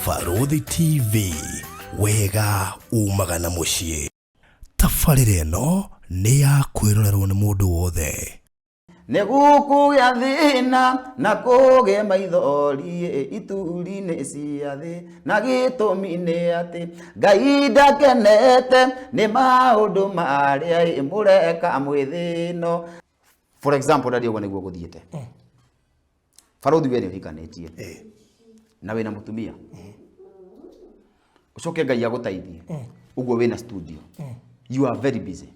Barũthi TV, wega umaga na mũciĩ. Tabarĩra ĩno nĩ ya kwĩrorerwo nĩ mũndũ wothe. Nĩ gũkũgĩa thĩna na kũgĩe maithori ituri-inĩ cia thĩ, na gĩtũmi nĩ atĩ Ngai ndakenete nĩ maũndũ marĩa mũreka mwĩ thĩ ĩno. For example, ndaria ũguo nĩguo gũthiĩte. Barũthi we nĩ ũhikanĩtie na wĩna mũtumia, ũcoke Ngai agũteithie ũguo wĩna studio, you are very busy,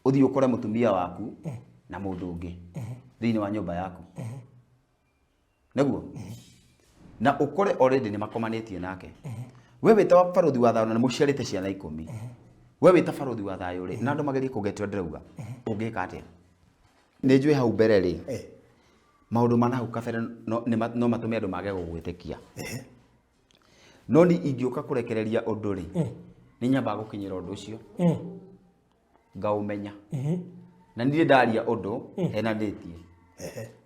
ũthiĩ ũkore mũtumia waku na mũndũ ũngĩ thĩinĩ wa nyũmba yaku, nĩguo na ũkore already nĩ makomanĩtie nake. We wĩ ta barũthi wa thayũ na nĩ mũciarĩte ciana 10, we wĩ ta barũthi wa thayũ rĩ, na andũ magerie kũgetwo, ndĩrauga ũngĩka atĩa? Nĩ njũĩ hau mbere rĩ, maũndũ ma nahau kabere no matũme andũ mage gũgwĩtĩkia, no ni ingĩũka kũrekereria ũndũ rĩ, nĩ nyambaga gũkinyĩra ũndũ ũcio ngaũmenya, na niĩ ndaria ũndũ henanĩtie,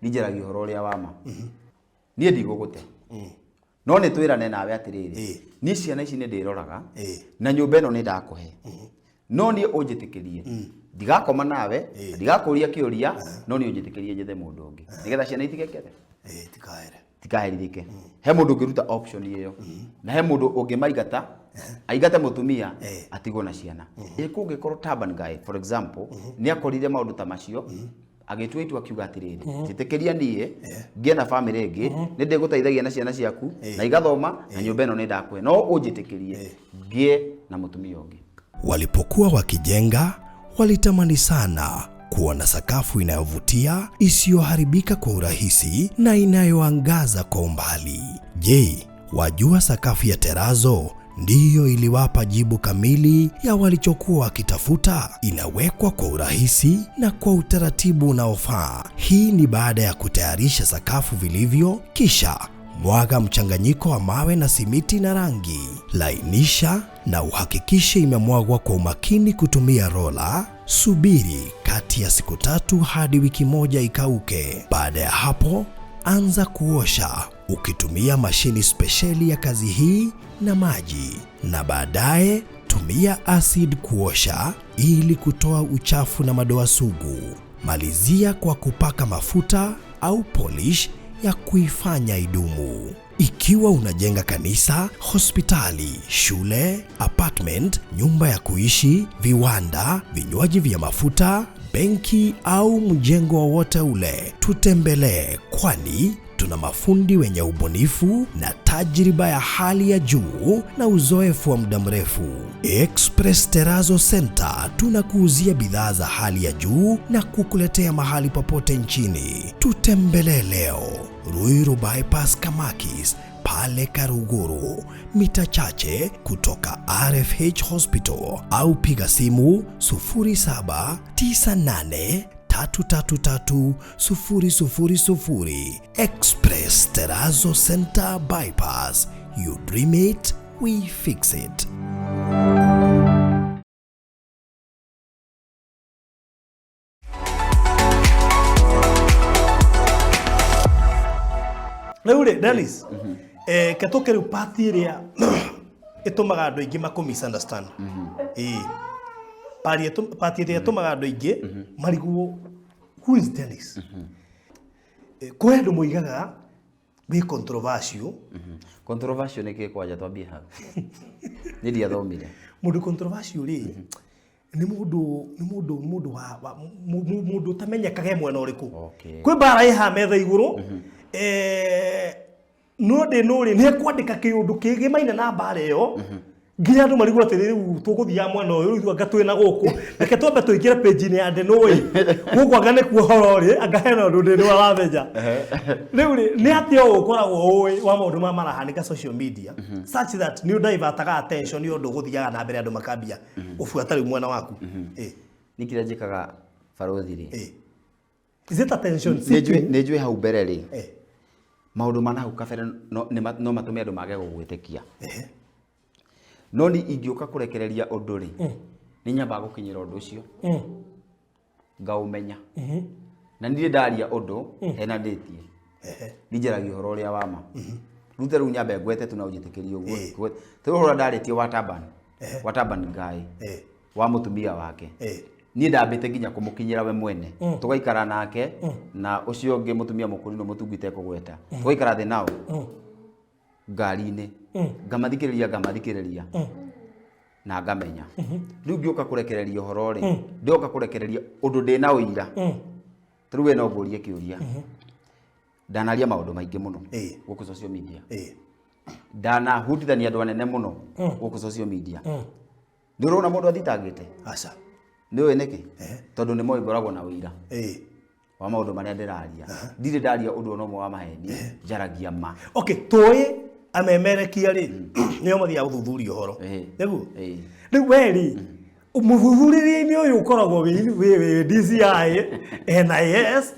ninjaragia ũhoro ũrĩa wa ma. Niĩ ndigũgũte, no nĩ twĩrane nawe atĩrĩrĩ, niĩ ciana ici nĩ ndĩroraga na nyũmba ĩno nĩ ndakũhe, no niĩ ũnjĩtĩkĩrie ndigakoma nawe, ndigakũria kĩũria, no niĩ ũnjĩtĩkĩrie nyethe mũndũ ũngĩ nĩgetha ciana itigekere. Tikahere. Tikaherithĩke. He mũndũ ũngĩruta option ĩyo, na he mũndũ ũngĩmaingata, aingate mũtumia, atigwo na ciana. Ĩ kũngĩkorwo Taban guy, for example, nĩ akorire maũndũ ta macio, agĩtua itua akiuga atĩrĩrĩ, njĩtĩkĩria niĩ ngĩe na famĩlĩ ĩngĩ, nĩ ndĩgũteithagia na ciana ciaku na igathoma, na nyũmba ĩno nĩ ndakũhe, no ũnjĩtĩkĩrie ngĩe na mũtumia ũngĩ. Walipokuwa wakijenga, walitamani sana kuona sakafu inayovutia, isiyoharibika kwa urahisi na inayoangaza kwa umbali. Je, wajua sakafu ya terazo ndiyo iliwapa jibu kamili ya walichokuwa wakitafuta? Inawekwa kwa urahisi na kwa utaratibu unaofaa. Hii ni baada ya kutayarisha sakafu vilivyo, kisha mwaga mchanganyiko wa mawe na simiti na rangi. Lainisha na uhakikishe imemwagwa kwa umakini kutumia rola. Subiri kati ya siku 3 hadi wiki 1 ikauke. Baada ya hapo, anza kuosha ukitumia mashini spesheli ya kazi hii na maji, na baadaye tumia acid kuosha ili kutoa uchafu na madoa sugu. Malizia kwa kupaka mafuta au polish ya kuifanya idumu. Ikiwa unajenga kanisa, hospitali, shule, apartment, nyumba ya kuishi, viwanda, vinywaji vya mafuta, benki au mjengo wowote ule, tutembelee, kwani tuna mafundi wenye ubunifu na tajriba ya hali ya juu na uzoefu wa muda mrefu. Express Terrazzo Center tunakuuzia bidhaa za hali ya juu na kukuletea mahali popote nchini. Tutembelee leo Ruiru Bypass Kamakis pale Karuguru, mita chache kutoka RFH Hospital, au piga simu 0798333000. Express Terrazzo Center Bypass. You dream it, we fix it. Rĩu rĩ, Dennis, ketũke rĩu part ĩrĩa ĩtũmaga andũ aingĩ makũ misunderstand. Ĩĩ. Part ĩrĩa ĩtũmaga andũ aingĩ marigwo who is Dennis. Kũrĩ andũ moigaga wĩ controversial. Controversial nĩ kĩ kwanja? Twambie hau, nĩ ndiathomire. Mũndũ controversial rĩ, nĩ mũndũ wa mũndũ ũtamenyekaga e mwena ũrĩkũ. Kwĩ mbara ĩ haha metha igũrũ, no ndĩ no rĩ, nĩ ekwandĩka kĩũndũ kĩgĩmaine na mbara ĩyo nginya andũ marigwo atĩrĩ, rĩu tũgũthiaga mwena ũyũ, rĩu anga twĩna gũkũ, reke twambe tũingĩre page-inĩ ya Ndĩnũĩ gũkũ, anga nĩkuo horo rĩ, anga hena ũndũ Ndĩnũ aramenya. Rĩu rĩ, nĩ atĩa ũũ ũkoragwo ũĩ wa maũndũ maya marahanĩka social media such that nĩ ũdivataga attention nĩ ũndũ ũgũthiaga na mbere, andũ makambia gũbuata rĩu mwena waku? Nĩ kĩrĩa njĩkaga, barũthi rĩ, Is it attention nĩ njũĩ seeking? Nĩ njũĩ hau mbere rĩ, maũndũ ma nahau kabere no matũme andũ mage gũgwĩtĩkia, no ni ingĩũka kũrekereria ũndũ rĩ, nĩ nyambaga gũkinyĩra ũndũ ũcio ngaũmenya, na niĩ ndaria ũndũ henanĩtie, ninjaragia ũhoro ũrĩa wa ma. Rute rĩu nyambe ngwete tu na ũnjĩtĩkĩrie ũguo. Ĩĩ. Ta rĩu ũhoro ndarĩtie wa Taban, wa Taban Ngai, Ĩĩ. wa mũtumia wake. Ĩĩ. Niĩ ndambĩte nginya kũmũkinyĩra we mwene, tũgaikara nake na ũcio ũngĩ mũtumia mũkũrũ no mũtungu itekũgweta, tũgaikara thĩ nao ngari-inĩ, ngamathikĩrĩria ngamathikĩrĩria na ngamenya. Rĩu ngĩũka kũrekereria ũhoro rĩ, ndĩroka kũrekereria ũndũ ndĩna ũira. Ta rĩu we no ngũrie kĩũria, ndanaria maũndũ maingĩ mũno Ĩĩ. gũkũ social media, Ĩĩ. ndanahutithania andũ anene mũno gũkũ social media. Nĩ ũrona mũndũ athitangĩte? Aca. Nĩ ũĩ nĩkĩ? Tondũ nĩ moĩ ngoragwo na ũira Ĩĩ. wa maũndũ marĩa ndĩraria. Ndirĩ ndaria ũndũ ona ũmwe wa maheni, njaragia ma. Okay, tũĩ amemerekia rĩ, nĩo mathiaga gũthuthuria ũhoro. Ĩĩ. Nĩguo? Ĩĩ. Rĩu we rĩ, mũthuthurĩria-inĩ ũyũ ũkoragwo wĩ DCI, NIS,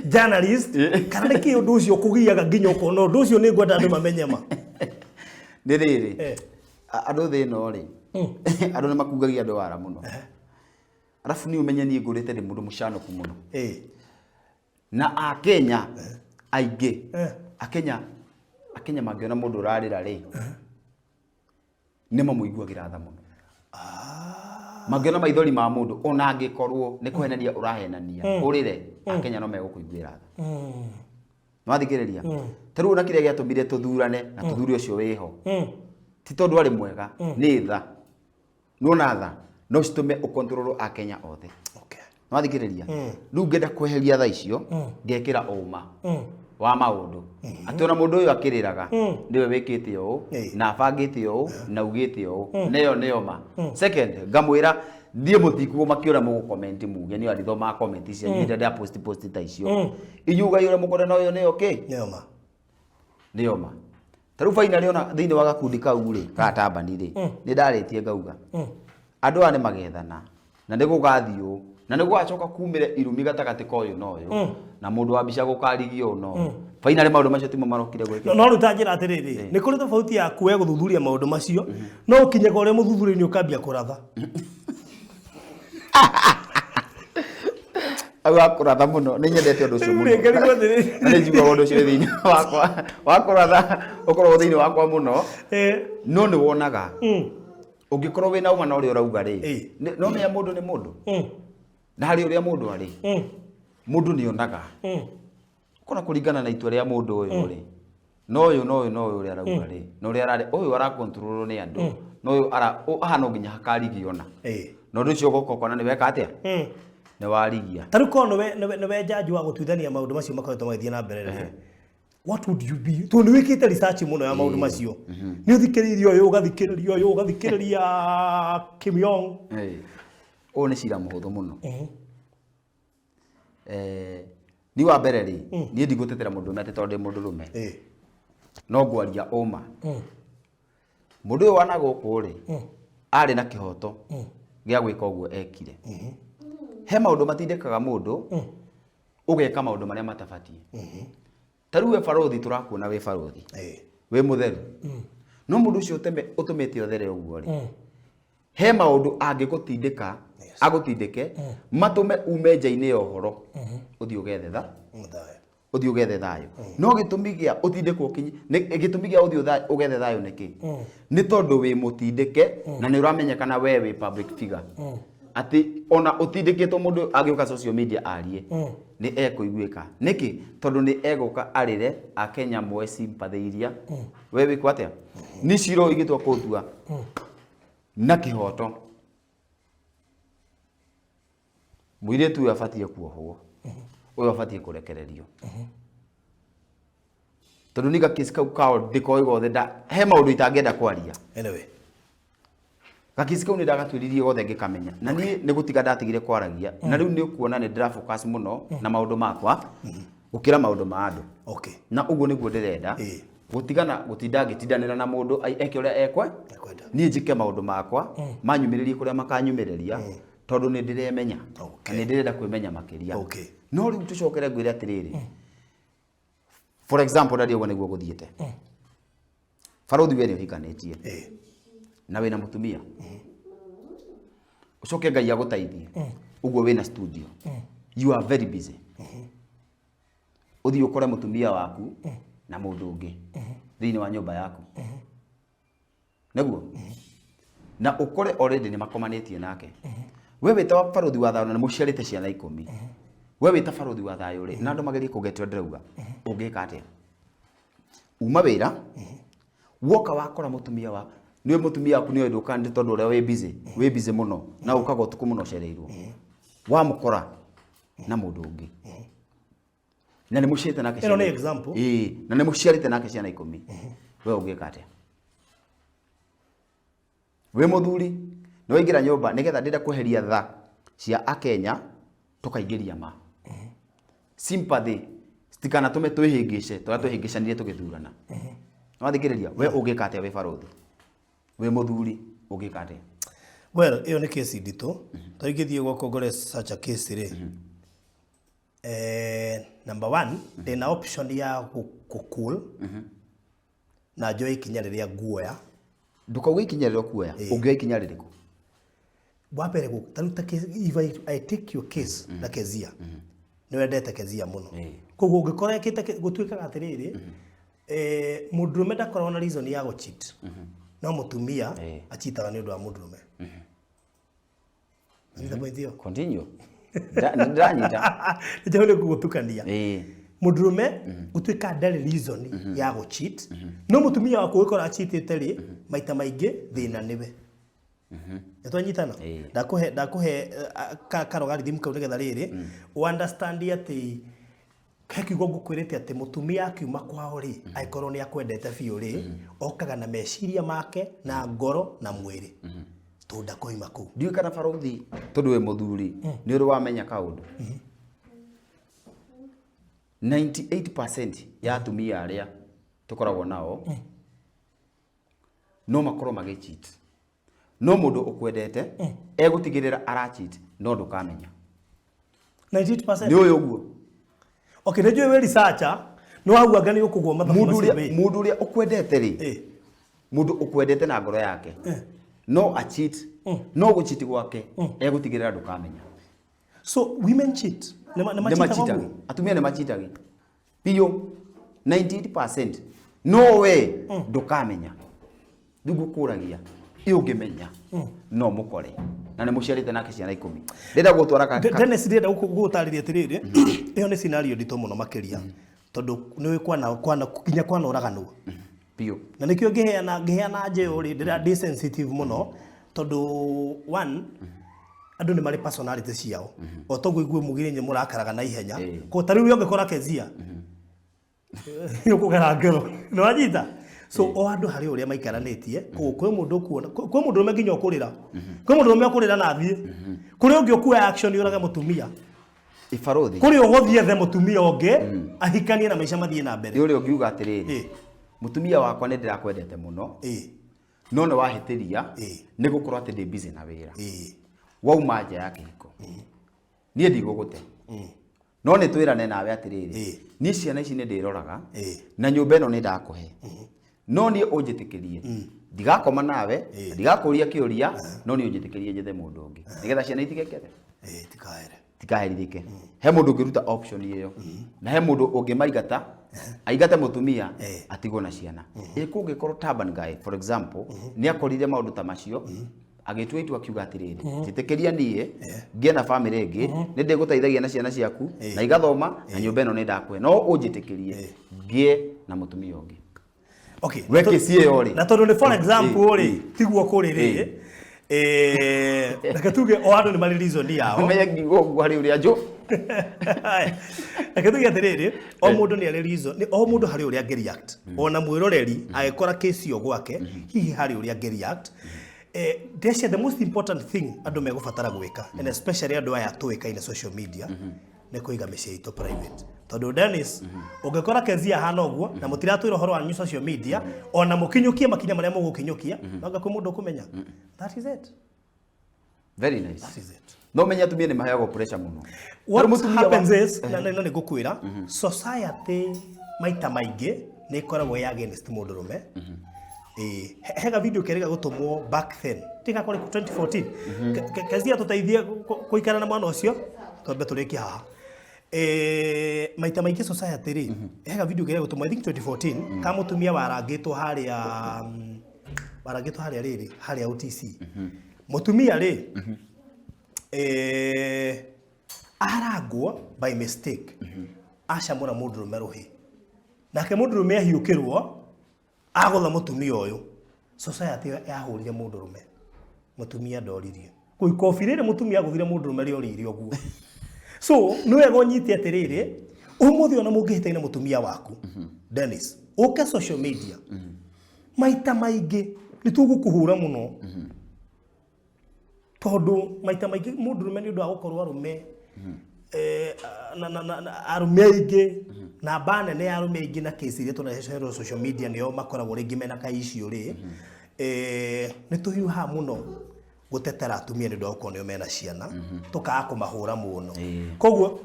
journalist, kana nĩ kĩ ũndũ ũcio ũkũgiaga nginya ũkona ũndũ ũcio? Nĩ ngwenda andũ mamenye ma. Nĩ rĩrĩ, Eh. andũ thĩ ĩno rĩ, andũ nĩ makungagia andũ wara mũno. Arabu nĩ ũmenye niĩ ngũrĩte ndĩ mũndũ mũcanũku mũno. Ĩĩ. Na akenya aingĩ, Eh. akenya mangĩona mũndũ ũrarĩra rĩ, nĩ mamũiguagĩra tha mũno. Mangĩona maithori ma mũndũ, ona angĩkorwo nĩ kũhenania ũrahenania, ũrĩre, akenya no megũkũiguĩra tha. Nĩwathikĩrĩria? Ta rĩu ona kĩrĩa gĩatũmire tũthurane na tũthure ũcio wĩho, ti tondũ arĩ mwega, nĩ tha. Nĩwona tha no citũme ũkontrolwo akenya othe. Okay. Nĩwathikĩrĩria? Rĩu ngenda kweheria tha icio, ngekĩra ũma wa maũndũ, atĩ ona mũndũ ũyũ akĩrĩraga nĩwe wĩkĩte ũũ Ĩĩ. na abangĩte ũũ na ugĩte ũũ, neyo nĩyo ma. Second, ngamwĩra thiĩ mũtikuo makĩũra mũgũcomment muge nĩyo andithomaga comment icio mm. Ndĩa post post ta icio inyuĩ ugai ũrĩa mũkwenda, na ũyũ nĩyo kĩ. Nĩyo ma. Nĩyo ma. Ta rĩu finally ona thĩinĩ wa gakundi kau rĩ ka tambani rĩ, nĩ ndarĩtie ngauga andũ aya nĩ magethana na nĩ gũgathiĩ ũũ na nĩ gũgacoka kumĩre irumi gatagatĩ ka ũyũ na ũyũ na mũndũ wa mbica gũkarigio ũũ na ũũ. Finally maũndũ macio timo marokire gwĩkĩka. No rĩu ta njĩra atĩrĩrĩ, nĩ kũrĩ tofauti ya kuwe gũthuthuria maũndũ macio, no ũkinyaga ũrĩa mũthuthuria-inĩ ũkambia kũratha. Au wa kũratha mũno, nĩ nyendete ũndũ ũcio Rĩu mũno. rĩ, ngarigwo atĩrĩrĩ. Na nĩ njiguaga ũndũ ũcio wĩ thĩinĩ wakwa wa kũratha, ũkoragwo thĩinĩ wakwa mũno. Eh, No nĩ wonaga ũngĩkorwo wĩna ũma na ũrĩa ũrauga rĩ, Ĩĩ. no menya mũndũ nĩ mũndũ na harĩ ũrĩa mũndũ arĩ, mũndũ nĩ onaga kona kũringana na itua rĩa mũndũ ũyũ rĩ, no ũyũ no ũyũ no ũyũ ũrĩa arauga rĩ, na ũrĩa ararĩ ũyũ arakontrolwo nĩ andũ, no ũyũ ara haha no nginya hakarigio na Ĩĩ. na ũndũ ũcio ũgoka ũkona nĩ weka atĩa, nĩ warigia. Ta rĩu korwo nĩwe jaji wa gũtuithania maũndũ macio makoretwo magĩthiĩ na mbere rĩ, what would you be? Tondũ nĩ wĩkĩte research mũno ya maũndũ macio, nĩ ũthikĩrĩirie ũyũ, ũgathikĩrĩria ũyũ, ũgathikĩrĩria Kim Yong. Ĩĩ. Ũyũ nĩ cira mũhũthũ mũno. Niĩ wa mbere rĩ, niĩ ndigũtetera mũndũrũme atĩ tondũ ndĩ mũndũrũme, Ĩĩ. no ngwaria ũma. Mũndũ ũyũ wana gũkũ rĩ, arĩ na kĩhoto gĩa gwĩka ũguo ekire. He maũndũ matindĩkaga mũndũ ũgeka maũndũ marĩa matabatiĩ. Ta rĩu we barũthi, tũrakuona wĩ barũthi, Ĩĩ. wĩ mũtheru, no mũndũ ũcio ũtũmĩte ũthere ũguo rĩ, he maũndũ angĩgũtindĩka agũtindĩke matũme ume nja-inĩ ya ũhoro, ũthiĩ ũgethe tha Mũthaya. Ũthiĩ ũgethe thayũ. No gĩtũmi gĩa ũtindĩkwo ũkinye gĩtũmi gĩa ũthiĩ ũgethe thayũ nĩkĩ? Nĩ tondũ wĩ mũtindĩke na nĩ ũramenyekana we wĩ public figure, atĩ ona ũtindĩkĩtwo mũndũ angĩũka social media arie nĩ ekũiguĩka. Nĩkĩ? Tondũ nĩ egũka arĩre, akenya moe sympathy iria we wĩkwo atĩa. Nĩ cira ũyũ ingĩtua kũũtua na kĩhoto, mũirĩtu ũyũ abatiĩ kuohwo, ũyũ abatiĩ kũrekererio, tondũ niga kesi kau kao ndĩkoĩ gothe nda he maũndũ itangĩenda kwaria. Anyway. Gakesi kau nĩ ndagatuĩririe gothe ngĩkamenya, na niĩ nĩ gũtiga ndatigire kwaragia, na rĩu nĩ ũkuona nĩ ndĩra focus mũno na maũndũ makwa gũkĩra maũndũ ma andũ. Na ũguo nĩguo ndĩrenda gũtigana gũtinda ngĩtindanĩra na mũndũ eke ũrĩa ekwe. Ekwenda. Niĩ njĩke maũndũ makwa, manyumĩrĩrie kũrĩa makanyumĩrĩria, tondũ nĩ ndĩremenya na nĩ ndĩrenda kwĩmenya makĩria. No rĩu tũcokere ngwĩre atĩrĩrĩ, for example, ndaria ũguo nĩguo gũthiĩte. Barũthi, we nĩ ũhikanĩtie na wĩna mũtumia, ũcoke Ngai agũteithie ũguo wĩna studio, you are very busy, ũthiĩ ũkore mũtumia waku na mũndũ ũngĩ. Thĩinĩ wa nyũmba yaku, nĩguo na ũkore already nĩ makomanĩtie nake. We wĩ ta barothi wa thayũ na nĩ mũciarĩte ciana 10, we wĩ ta barothi wa thayũ rĩ, na andũ magerie kũgetwo, ndĩrauga ũngĩka atĩa? Uma wĩra, woka wakora mũtumia wa nĩ mũtumia waku, nĩ ndũka nĩ tondũ ũrĩa wĩ busy mũno na ũkaga ũtukũ mũno ũcereirwo, wamũkora na mũndũ ũngĩ na nĩ mũciarĩte nake Ĩno nĩ example. Ĩĩ, na nĩ mũciarĩte nake ciana 10, we ũngĩka atĩa wĩ mũthuri? Nĩ waingĩra nyũmba nĩgetha ndĩrenda kweheria tha cia akenya, tũkaingĩria ma sympathy citikanatũme twĩhĩngĩce tũrĩa twĩhĩngĩcanire tũgĩthurana. Wathikĩrĩria, we ũngĩka atĩa wĩ barothi, wĩ mũthuri, ũngĩka atĩa? Well, ĩyo nĩ kesi nditũ. Ta ingĩthiĩ gwakwa ngore such a case rĩ, number one, ndĩna option ya gũkũl na njoe ikinya rĩrĩa nguoya. Ndũkauge ikinya rĩrĩa ũkuoya. Ũngĩoya ikinya rĩrĩkũ? Wa mbere, ta rĩu ta case, if I take your case na Kezia, nĩ wendete Kezia mũno. Koguo ũngĩkora ĩkĩte gũtuĩkaga atĩrĩrĩ, mũndũrũme ndakoragwo na reason ya gũcheat, no mũtumia achitaga nĩ ũndũ wa mũndũrũme. Anyita point ĩyo? Continue. Ndĩranyita. Nĩnjũĩ nĩ ngũgũtukania. Mũndũrũme gũtuĩka ndarĩ reason ya gũcheat, no mũtumia waku ũgĩkora achitĩte rĩ, maita maingĩ thĩna nĩwe. Nĩtwanyitana? Ĩĩ. Ndakũhe karogarithimu kau nĩgetha rĩrĩ understand atĩ he kiugo ngũkwĩrĩte atĩ mũtumia akiuma kwao rĩ, angĩkorwo nĩ akwendete biũ rĩ, okaga na meciria make na ngoro na mwĩrĩ, tondũ ndakoima kũu. Ndiũĩ kana barothi, tondũ wĩ mũthuri, nĩ ũrĩ wamenya kaũndũ, 98% ya atumia arĩa tũkoragwo nao no makorwo magĩcheat, no mũndũ ũkwendete egũtigĩrĩra aracheat no ndũkamenya. 98%? Nĩ ũyũ ũguo. Okay, nĩ njũĩ wĩ researcher, nĩ wauanga nĩ ũkũgwo mathabu Mũndũ macio ũrĩa wĩ. Mũndũ ũrĩa ũkwendete rĩ, mũndũ ũkwendete na ngoro yake no acheat, no gũcheat gwake egũtigĩrĩra ndũkamenya. So women cheat? Nĩ Nĩ machitaga machitagi. ũguo? Atumia nĩ machitagi biũ, 98%, no we ndũkamenya. Rĩu ngũkũragia, ĩ ũngĩmenya no mũkore na nĩ mũciarĩte nake ciana 10, ndĩrenda gũtwara Dennis, ndĩrenda gũgũtarĩria atĩrĩrĩ, ĩyo nĩ scenario nditũ mũno makĩria, tondũ nĩ kwana nginya kwanũraganwo. Biũ. Na nĩkĩo ngĩheana njĩũ rĩ, ndĩra ndĩ sensitive mũno, tondũ one, andũ nĩ marĩ personality ciao, o toguo igue mugire inyuĩ mũrakaraga na ihenya. Ko ta rĩu ũngĩkora Kezia nĩ ũkũgera ngero, nĩ wanyita? So o andũ harĩ ũrĩa maikaranĩtie. Koguo kwĩ mũndũ ũkuona, kwĩ mũndũ ũrũme nginya ũkũrĩra, kwĩ mũndũ ũrũme ũkũrĩra na athiĩ, kũrĩ ũngĩ ũkuoya action ũrage mũtumia. Ibarothi. Kũrĩ ũgũthiĩ ethe mũtumia ũngĩ ahikanie na maica mathiĩ na mbere. Nĩ ũrĩa ũngiuga atĩrĩrĩ, mũtumia wakwa, nĩ ndĩrakwendete mũno, no nĩ wahĩtĩria nĩ gũkorwo atĩ ndĩ busy na wĩra. Wauma nja ya kĩhiko, niĩ ndigũgũte, no nĩ twĩrane nawe atĩrĩrĩ, niĩ ciana ici nĩ ndĩroraga na nyũmba ĩno nĩ ndakũhe, no niĩ ũnjĩtĩkĩrie ndigakoma nawe, ndigakũria kĩũria, no niĩ ũnjĩtĩkĩrie njethe mũndũ ũngĩ nĩgetha ciana itigekere. Ĩĩ, tikahere. Tikaherithĩke. He mũndũ ũngĩruta option ĩyo, na he mũndũ ũngĩmaingata, aingate mũtumia, atigwo na ciana. Ĩ kũngĩkorwo Taban guy, for example, nĩ akorire maũndũ ta macio, agĩtua itua akiuga atĩrĩrĩ, njĩtĩkĩria niĩ ngĩe na famĩlĩ ĩngĩ, nĩ ndĩgũteithagia na ciana ciaku na igathoma, na nyũmba ĩno nĩ ndakũhe, no ũnjĩtĩkĩrie ngĩe na mũtumia ũngĩ. Okay. We kesi ĩyo rĩ? Na tondũ nĩ for example rĩ, tiguo kũrĩ rĩ, reke tuge o andũ nĩ marĩ reason yao. Menye ngiuga ũguo harĩ ũrĩa njũ. Reke tuge atĩrĩrĩ, o mũndũ nĩ arĩ reason, o mũndũ harĩ ũrĩa angĩ-react. Ona mwĩroreri agĩkora kesi ĩyo gwake, hihi harĩ ũrĩa angĩ-react. Ndeciria the most important thing andũ megũbatara gwĩka, and especially andũ aya tũĩkaine social media, nĩ kũiga mĩciĩ itũ private, tondũ Dennis, ũngĩkora Kezia hana ũguo na mũtiratwĩra ũhoro wanyu social media, ona mũkinyũkie makinya marĩa mũgũkinyũkia, no anga kwĩ mũndũ ũkũmenya. That is it. Very nice. That is it. No menye atumia nĩ maheagwo pressure mũno. What Tarĩu mũtumia happens is, na nĩ ngũkwĩra, society maita maingĩ nĩ ĩkoragwo ĩ against mũndũrũme. Ĩĩ, hega video kerĩga gũtũmwo back then tigakorwo 2014. Kezia, tũteithie kũikara na mwana ũcio, twambe tũrĩkie haha. Maita maingĩ society rĩ, hega video kĩrĩa gũtũmwo, I think 2014, ka mũtumia warangĩtwo harĩa, warangĩtwo harĩa rĩrĩ, harĩa OTC. Mũtumia rĩ, arangwo by mistake, acamũra mũndũrũme rũhĩ, nake mũndũrũme ahiũkĩrwo agũtha mũtumia ũyũ. Society yahũrire mũndũrũme, mũtumia ndoririe. Kũ ikobi rĩrĩ mũtumia agũthire mũndũrũme rĩorĩire ũguo. So nĩ wega ũnyite atĩrĩrĩ, ũmũthĩ ona mũngĩhĩtania na mũtumia waku, Dennis, ũke social media, maita maingĩ nĩ tũgũkũhũra mũno, tondũ maita maingĩ mũndũrũme, nĩ ũndũ wa gũkorwo arũme, na arũme aingĩ, namba nene ya arũme aingĩ, na kesi iria tũracerwo social media nĩo makoragwo rĩngĩ mena ka issue rĩ, nĩ tũhiũhaga mũno gũtetera atumia nĩ ũndũ wa gũkorwo nĩo mena ciana, tũkaga kũmahũra mũno. Koguo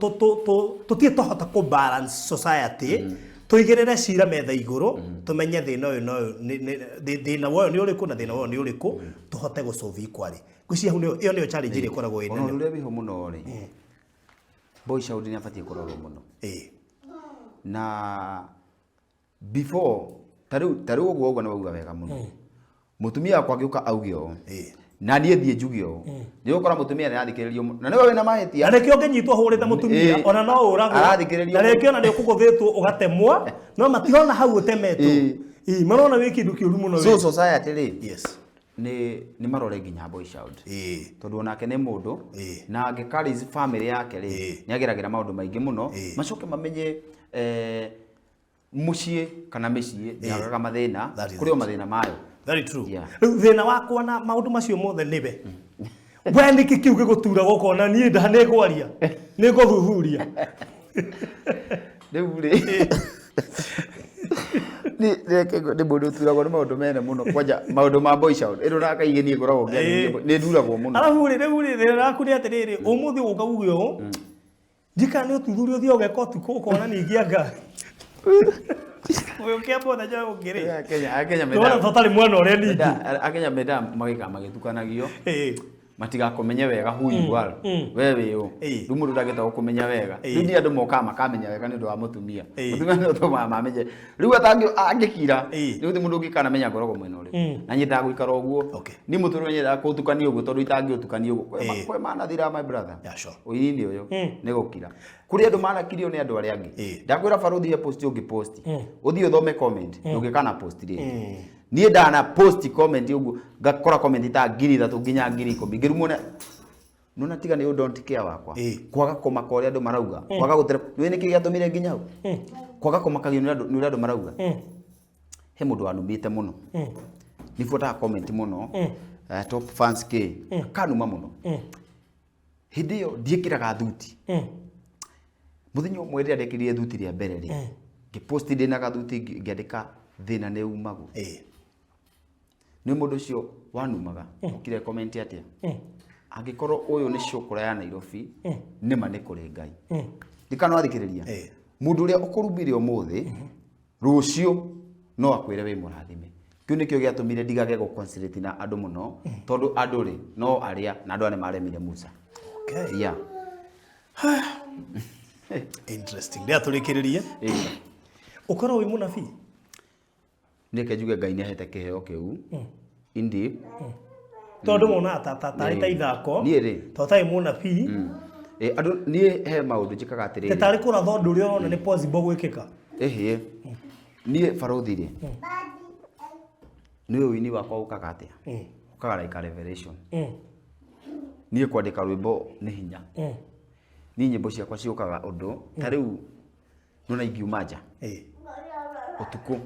tũtirĩ twahota kũ balance society, tũigĩrĩre cira metha igũrũ, tũmenye thĩna ũyũ na ũyũ thĩna wa ũyũ nĩ ũrĩkũ na thĩna wa ũyũ nĩ ũrĩkũ, tũhote gũ solve equally. Ngwĩciria hau ĩyo nĩyo challenge ĩrĩa ĩkoragwo ĩ Ona nene. ũndũ ũrĩa wĩho mũno rĩ, boy child nĩ abatiĩ kũrorwo mũno. Na before tarĩu ũguo nĩ wauga wega mũno, mũtumia wakwa angĩũka auge ũũ na niĩ thiĩ njuge ũũ, nĩ ũgũkora mũtumia nĩ arathikĩrĩrio mũno na nĩwe wĩna mahĩtia. Na nĩkĩo ũngĩnyitwo hũrĩte mũtumia, ona no ũragwo. Arathikĩrĩrio Na mũno. rĩngĩ ona nĩ ũkũgũthĩtwo ũgatemwo, no matirona hau ũtemetwo. Ĩĩ, marona wĩ kĩndũ kĩũru mũno. So we. society rĩ, nĩ marore nginya boy child, tondũ onake nĩ mũndũ, na angĩka family yake rĩ, nĩ ageragĩra maũndũ maingĩ mũno. Macoke mamenye mũciĩ kana mĩciĩ ndĩagaga mathĩna. That is Kũrĩ o it. mathĩna mayo. Very true. Rĩu thĩna wakwa na maũndũ macio mothe nĩwe we, nĩkĩ kĩu gĩgũtura gũkona niĩ nda nĩ ngwaria, nĩ ngũthuthuria. Rĩu rĩ, reke nĩ mũndũ ũturagwo nĩ maũndũ mene mũno, kwanja maũndũ ma boy child ĩno na kaingĩ niĩ ngoragwo ngĩarĩrĩria, nĩ nduragwo mũno. Arabu rĩ, rĩu rĩ, thĩna waku nĩ atĩrĩrĩ, ũmũthĩ ũka uge ũũ, ndikana nĩ ũthuthuria ũthiĩ ũgeka ũtukũ, ũkona ningĩ anga ũyũkĩa mũthenya ũyũ ũngĩ rĩ, Akenya ndona tũtarĩ mwena ũrĩa ningĩ. Akenya menda magĩka magĩtukanagio, matigakũmenye wega who you are, we wĩ ũ. Rĩu mũndũ ndangĩhota gũkũmenya wega. Rĩu nĩ andũ mokaga makamenya wega nĩ ũndũ wa mũtumia. Mũtumia nĩ ũtũmaga mamenye rĩu angĩkira. Rĩu ti mũndũ ũngĩkanamenya ngoragwo mwena ũrĩkũ, na nyendaga gũikara ũguo. Niĩ mũtũrĩre nyendaga kũũtukania ũguo, tondũ itangĩũtukania ũguo kwĩ manathira, my brother. Ũini ũyũ nĩ gũkira kũrĩ andũ manakirio nĩ andũ arĩa angĩ. Ndakwĩra baruthi, he post ũngĩ post, ũthiĩ ũthome comment, ndũngĩkana post rĩngĩ. Niĩ ndana post comment ũguo, ngakora comment ta 3000 nginya 10,000, ngĩrumwo na nona tiga nĩ don't care wakwa. Kwaga kũmaka ũrĩa andũ marauga, kwaga gũtere nĩ nĩkĩ gĩatũmire nginya hau, kwaga kũmakagio nĩ ũrĩa andũ marauga. He mũndũ wanumĩte mũno, nĩ buataga comment mũno, top fans k kanuma mũno. Hĩndĩ ĩyo ndiĩkĩraga thuti. Mũthenya ũmwe rĩrĩa ndekĩrire thuti rĩa mbere rĩ, ngĩpost ndĩna gathuti, ngĩandĩka thĩna nĩ umagwo. Nĩ mũndũ ũcio wanumaga okire comment atĩa, angĩkorwo ũyũ nĩ cũkũra ya Nairobi, nĩma nĩ kũrĩ Ngai. Ndikana wathikĩrĩria. Mũndũ ũrĩa ũkũrumire ũmũthĩ, rũciũ no akwĩre wĩ mũrathime. Kĩu nĩkĩo gĩatũmire ndigage gũ concentrate na andũ mũno, tondũ andũ rĩ, no arĩa na andũ aya nĩ maremire Musa. Yeah. Interesting. Ndĩa tũrĩkĩrĩrie. Ũkorwo wĩ mũnabii. Nĩke njuge Ngai nĩ ahete kĩheo kĩu indeed. Tondũ monaga ta tarĩ ta ithako. Niĩ rĩ. Ta ũtarĩ mũnabii. Andũ niĩ he maũndũ njĩkaga atĩrĩrĩ. Ta tarĩ kũratha ũndũ ũrĩa ũrona nĩ possible gwĩkĩka. Ĩhĩ, niĩ barothi rĩ, nĩ ũini wakwa ũkaga atĩa, ũkaga like a revelation. Niĩ kwandĩka rwĩmbo nĩ hinya. Niĩ nyĩmbo ciakwa ciũkaga ũndũ ta rĩu nona ingiuma nja ũtukũ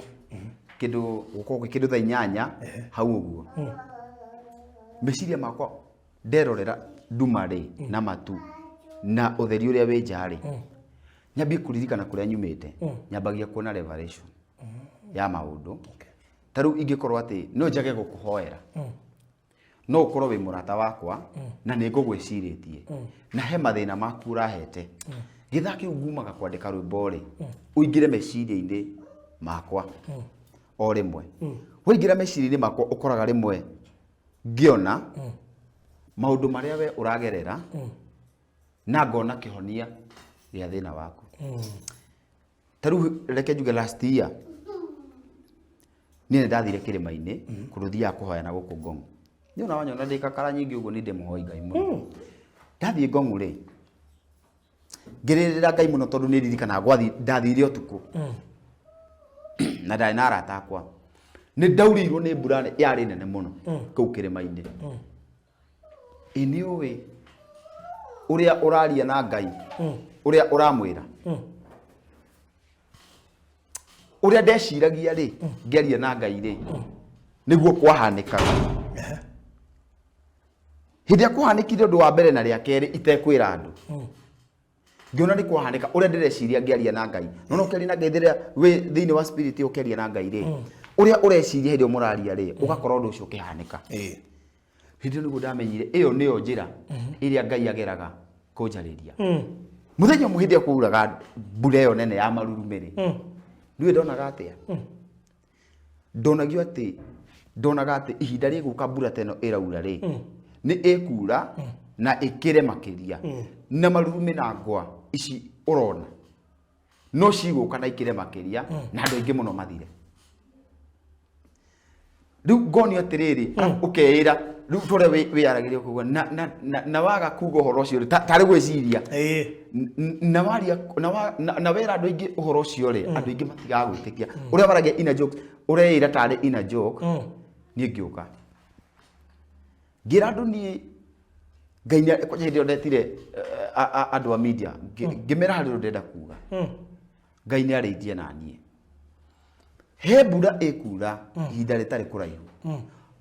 kĩndũ gũkorwo gwĩ kĩndũ thaa 8 hau ũguo, meciria makwa nderorera nduma rĩ na matu na ũtheri ũrĩa wĩ nja rĩ, nyambie kũririkana kũrĩa nyumĩte, nyambagia kuona revelation ya maũndũ. Ta rĩu ingĩkorwo atĩ no njage gũkũhoera, no ũkorwo wĩ mũrata wakwa na nĩ ngũgwĩcirĩtie na he mathĩna maku ũrahete, gĩthaa kĩu ngumaga kwandĩka rwĩmbo rĩ, ũingĩre meciria-inĩ makwa o rĩmwe. Waingĩra meciria-inĩ makwa, ũkoraga rĩmwe ngĩona maũndũ marĩa we ũragerera na ngona kĩhonia gĩa thĩna waku. Ta rĩu reke njuge last year niĩ nĩ ndathire kĩrĩma-inĩ kũndũ thiaga kũhoya na gũkũ Ngong. Niĩ ona wanyona ndĩ kakara nyingĩ ũguo nĩ ndĩ mũhoi Ngai mũno. Ndathiĩ Ngong rĩ, ngĩrĩrĩra Ngai mũno tondũ nĩ ndirikanaga gwathi ndathire ũtukũ na ndarĩ na arata akwa. Nĩ ndaurĩirwo nĩ mbura yarĩ nene mũno kũu kĩrĩma-inĩ. Ĩ nĩ ũĩ ũrĩa ũraria na Ngai, ũrĩa ũramwĩra, ũrĩa ndeciragia rĩ ngĩaria na Ngai rĩ, nĩguo kwahanĩkaga. Hĩndĩ ĩrĩa kwahanĩkire ũndũ wa mbere na rĩa kerĩ itekwĩra andũ, ngĩona nĩ kwahanĩka ũrĩa ndĩreciria ngĩaria na Ngai. Nona ũkĩaria na Ngai rĩrĩa wĩ thĩinĩ wa spirit ũkĩaria na Ngai rĩ, ũrĩa ũreciria hĩndĩ ĩyo mũraria rĩ, ũgakora ũndũ ũcio ũkĩhanĩka. Hĩndĩ ĩyo nĩguo ndamenyire ĩyo nĩyo njĩra ĩrĩa Ngai ageraga kũnjarĩria. Mũthenya ũmwe hĩndĩ ĩrĩa kwauraga mbura ĩyo nene ya marurumĩ rĩ, niĩ ndonaga atĩa? Ndonagio atĩ ndonaga atĩ ihinda rĩgũka mbura ta ĩno ĩraura rĩ, nĩ ĩkura na ĩkĩre makĩria, na marurumĩ na ngwa ici ũrona no cigũka na ikĩre makĩria na andũ aingĩ mũno mathire. Rĩu ngonio atĩrĩrĩ, ũkeĩra rĩu tũrĩa wĩyaragĩria ũkauga na waga kuga ũhoro ũcio rĩ, tarĩ gwĩciria. Na waria na wera andũ aingĩ ũhoro ũcio rĩ, andũ aingĩ matigagwĩtĩkia. Ũrĩa waragia ina joke, ũreĩra tarĩ ina joke, niĩ ngĩũka ngĩra andũ niĩ Ngai nĩ kwanja hĩndĩ ĩyo ndetire andũ a media, ngĩmera harĩ ũndũ ndĩrenda kuga. Ngai nĩ arĩirie na niĩ he mbura ĩkura ihinda rĩtarĩ kũraihu.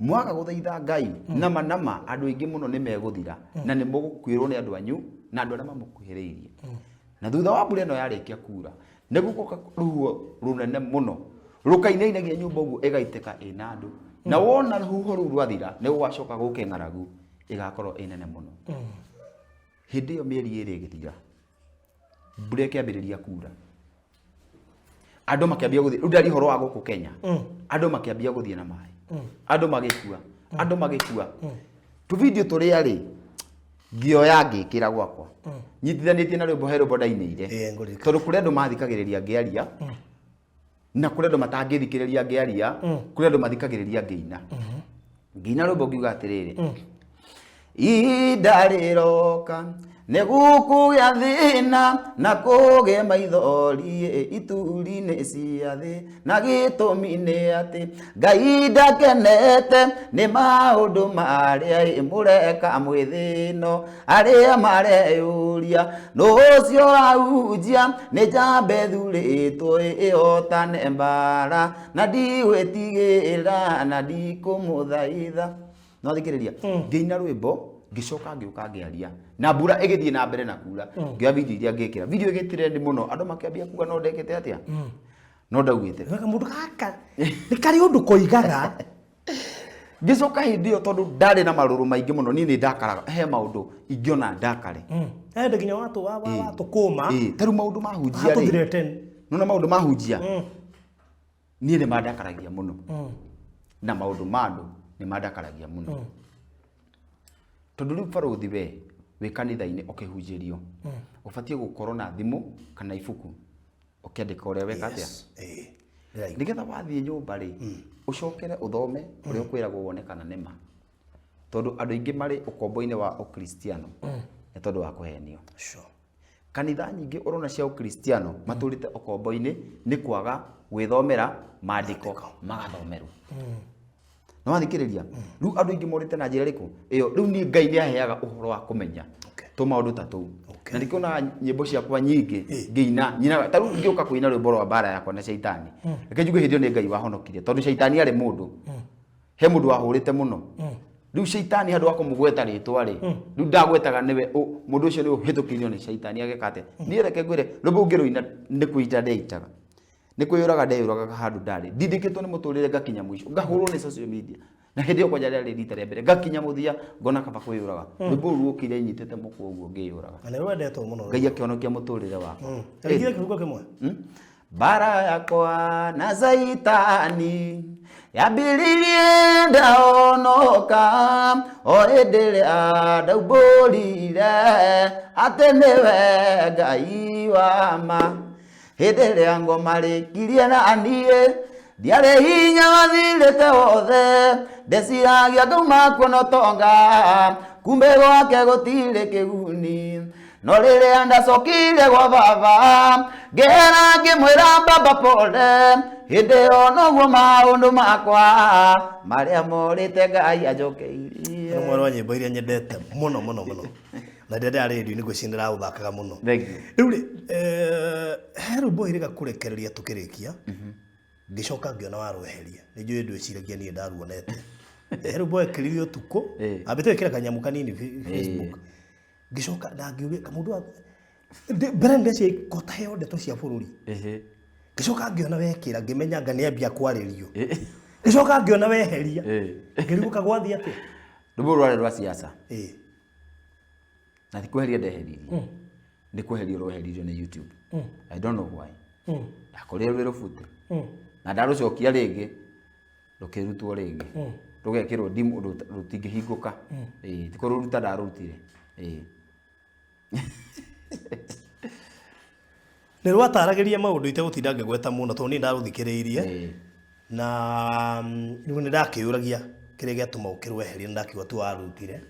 Mwaga gũthaitha Ngai nama nama, andũ aingĩ mũno nĩ megũthira na nĩ mũgũkuĩrwo nĩ andũ anyu na andũ arĩa mamũkuhĩrĩirie. Na thutha wa mbura ĩno yarĩkia kura, nĩ gũgoka rũhuho rũnene mũno rũkainainagia nyũmba ũguo ĩgaitĩka ĩna andũ, na wona rũhuho rũu rwathira nĩ gũgacoka gũke ng'aragu ĩgakorwo ĩ nene mũno. Hĩndĩ ĩyo mĩeri 2 ĩgĩthira, mbura ĩkĩambĩrĩria kura, andũ makĩambia gũthiĩ. Rĩu ndaria ũhoro wa gũkũ Kenya, andũ makĩambia gũthiĩ na maĩ, andũ magĩkua, andũ magĩkua. Tũvideo tũrĩa rĩ ngĩoya ngĩkĩra gwakwa nyitithanĩtie na rwĩmbo, he rwĩmbo ndainĩire. Ĩĩ, ngũririkana. Tondũ kũrĩ andũ mathikagĩrĩria ngĩaria na kũrĩ andũ matangĩthikĩrĩria ngĩaria, kũrĩ andũ mathikagĩrĩria ngĩina. Ngĩina rwĩmbo ngiuga atĩrĩrĩ, ihinda rĩroka nĩ gũkũgĩa thĩna na kũgĩe maithori ituri-inĩ cia thĩ, na gĩtũmi nĩ atĩ Ngai ndakenete nĩ maũndũ marĩa mũreka mwĩ thĩ ĩno. Arĩa mareyũria nũ ũcio ũrahunjia, nĩ njamba ĩthurĩtwo ĩhotane mbara, na ndigwĩtigĩra na ndikũmũthaitha. No thikĩrĩria, ngĩina rwĩmbo, ngĩcoka ngĩũka ngĩaria, na mbura ĩgĩthiĩ na mbere na kura. Ngĩoya video iria ngĩkĩra, video ĩgĩtrend mũno, andũ makĩambia kuga no ndekĩte atĩa, no ndaugĩte. Wega mũndũ gaka nĩ karĩ ũndũ koigaga. Ngĩcoka hĩndĩ ĩyo tondũ ndarĩ na marũrũ maingĩ mũno, niĩ nĩ ndakaraga, he maũndũ ingĩona ndakare. Ende nginya watũ wa wa watũkũma. Ĩĩ, ta rĩu maũndũ ma hunjia rĩ, Atũthireten. Nona maũndũ ma hunjia niĩ nĩ mandakaragia mũno, na maũndũ ma andũ nĩ mandakaragia mũno, tondũ rĩu barũthi we wĩ kanitha-inĩ ũkĩhunjĩrio, ũbatiĩ gũkorwo na thimũ kana ibuku ũkĩandĩka ũrĩa weka atĩa, Ĩĩ. Ndĩraigua. Nĩgetha wathiĩ nyũmba rĩ, ũcokere ũthome ũrĩa ũkwĩragwo wone kana nĩ ma, tondũ andũ aingĩ marĩ ũkombo-inĩ wa ũkristiano nĩ tondũ wa kũhenio. Kanitha nyingĩ ũrona cia ũkristiano matũrĩte ũkombo-inĩ nĩ kwaga gwĩthomera maandĩko magathomerwo. No wathikĩrĩria, rĩu andũ aingĩ morĩte na njĩra ĩrĩkũ ĩyo. Rĩu niĩ Ngai nĩ aheaga ũhoro wa kũmenya tũmaũndũ ta tũu, na nĩkĩo onaga nyĩmbo ciakwa nyingĩ ngĩina nyinaga. Ta rĩu ngĩũka kũina rwĩmbo rwa mbara yakwa na caitani, reke njuge hĩndĩ ĩyo nĩ Ngai wahonokirie, tondũ caitani arĩ mũndũ, he mũndũ wahũrĩte mũno. Rĩu caitani handũ wa kũmũgweta rĩtwa rĩ, rĩu ndagwetaga nĩwe mũndũ ũcio nĩ ũhĩtũkĩirio nĩ caitani ageka atĩa. Niĩ reke ngwĩre, rwĩmbo ngĩrũina nĩ kũita ndeitaga, nĩ kwĩyũraga ndeyũragaga handũ ndarĩ ndindĩkĩtwo nĩ mũtũrĩre, ngakinya mũico ngahũrwo nĩ social media, na hĩndĩ ĩyo kwanja rĩarĩ rita rĩa mbere, ngakinya mũthia ngona kaba kwĩyũraga. Rwĩmbo rũu rũkire nyitĩte mũkwa ũguo ngĩyũraga. Na nĩ rwendetwo mũno. Ngai akĩhonokia mũtũrĩre wakwa. Rĩngĩ kĩbungo kĩmwe. Bara yakwa na Saitani. Yambĩrĩirie ndaonoka o hĩndĩ ĩrĩa ndaumbũrire atĩ nĩwe Ngai wa ma. Hĩndĩ ĩrĩa ngoma rĩkirie na niĩ ndiarĩ hinya wathirĩte wothe, ndeciragia ngauma kuona ũtonga, kumbe gwake gũtirĩ kĩguni. No rĩrĩa ndacokire gwa baba, ngĩhera ngĩmwĩra baba pole, hĩndĩ ĩyo noguo maũndũ makwa marĩa morĩte Ngai anjokeirie. Rũmwe rwa nyĩmbo iria nyendete mũno mũno mũno na rĩrĩa ndĩrarĩ rĩndiũ-inĩ ngwĩciria ndĩraũthakaga mũno. Thank you. Rĩu rĩ, he rwĩmbo ĩrĩga kũrekereria tũkĩrĩkia, ngĩcoka ngĩona warweheria. Nĩ njũĩ ndwĩciragia niĩ ndaruonete. He rwĩmbo wekĩrire ũtukũ, ambĩte gwĩkĩra kanyamũ kanini Facebook. Ngĩcoka na ngĩũria kamũndũ wa mbere nĩ ndeciria ko ta heo ndeto cia bũrũri. Ngĩcoka ngĩona wekĩra, ngĩmenya anga nĩambia kwarĩrio. Ngĩcoka ngĩona weheria. Ngĩrigwo kagwathiĩ atĩa. Rwĩmbo rwarĩ rwa siasa. Na ti kweheria ndeheririe. Nĩ kweherio rweheririo nĩ YouTube. I don't know why. Ndakorire rwĩ rũbute. Na ndarũcokia rĩngĩ rũkĩrutwo rĩngĩ. Rũgekĩrwo ndimu ũndũ rũtingĩhingũka. Ĩĩ, ti kũrũruta ndarũrutire. Ĩĩ. Nĩ rwataragĩria maũndũ itegũtinda ngĩgweta mũno tondũ niĩ ndarũthikĩrĩirie. Na rĩu nĩ ndakĩyũragia kĩrĩa gĩatũma ũkĩrweheria, nĩ ndakiuga tu warutire.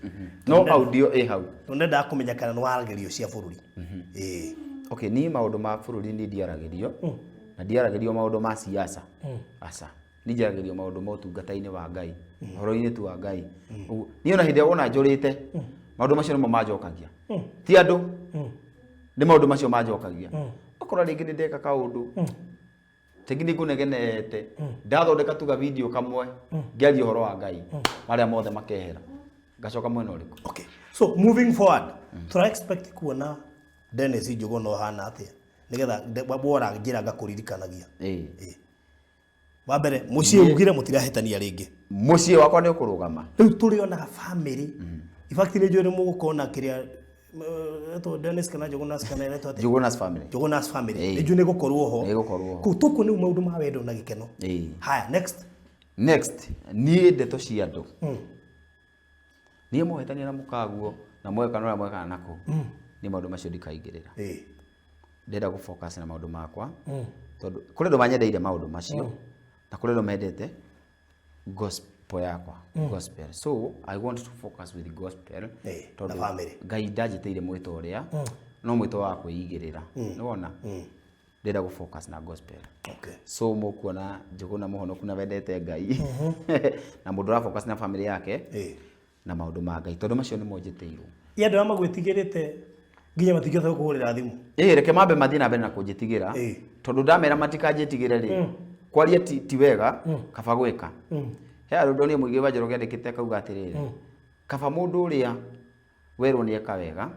No audio ĩ hau. Tondũ ndendaga kũmenya kana nĩ waragĩrio cia bũrũri. Ĩĩ. Okay, niĩ maũndũ ma bũrũri niĩ ndiaragĩrio. Na ndiaragĩrio maũndũ ma siasa. Aca. Niĩ njaragĩrio maũndũ ma ũtungata-inĩ wa Ngai. Ũhoro-inĩ tu wa Ngai. Ũguo, niĩ ona hĩndĩ ĩrĩa wona njũrĩte, maũndũ macio nĩmo manjokagia. Ti andũ. Nĩ maũndũ macio manjokagia. Ũkora rĩngĩ nĩ ndeka kaũndũ. Rĩngĩ nĩ ngũnegenete. Ndathondeka tu ga video kamwe, ngĩaria ũhoro wa Ngai. Marĩa mothe makehera. Ngacoka mwena ũrĩkũ? Okay. So moving forward, tũra expect kuona Dennis Njũgũna ũhana atĩa? Nĩgetha wora njĩra ngakũririkanagia. Wa mbere, mũciĩ ugire mũtirahĩtania rĩngĩ. Mũciĩ wakwa nĩ ũkũrũgama. Rĩu tũrĩonaga family. In fact nĩ njũĩ nĩ mũgũkorwo na kĩrĩa etwo Dennis kana Njũgũna's kana etwo atĩa? Njũgũna's family. Njũgũna's family. Nĩ njũĩ nĩ gũkorwo ho. Nĩ gũkorwo ho. Kũu tũkuona rĩu maũndũ ma wendo na gĩkeno. Haya, next. Next, niĩ ndeto cia andũ. Niĩ mũhĩtania na mũkaguo na mwekana ũrĩa mwekana nako. Niĩ maũndũ macio ndikaingĩrĩra. Ndĩrenda gũ focus na maũndũ makwa. Tondũ kũrĩ andũ manyendeire maũndũ macio na kũrĩ andũ mendete gospel yakwa. Gospel. So I want to focus with gospel. Na Tondũ family. Ngai ndanjĩtĩire mwĩto ũrĩa, no mwĩto wa kwĩigĩrĩra. Nĩwona? Ndĩrenda gũ focus na gospel. So mũkuona Njũgũna mũhonoku na wendete Ngai. Na mũndũ ũra focus na family yake. Na maũndũ ma Ngai. Tondũ macio nĩmo njĩtĩirwo. Ĩ andũ arĩa magwĩtigĩrĩte nginya matingĩhota gũkũhũrĩra thimũ. Ĩ reke mambe mathiĩ na mbere na kũnjĩtigĩra. Tondũ ndamera matikanjĩtigĩre rĩ, kwaria ti wega, kaba gwĩka. He andũ ndonire Mũigĩ wa Njoroge andĩkĩte akauga atĩrĩrĩ, kaba mũndũ ũrĩa werwo nĩ eka wega,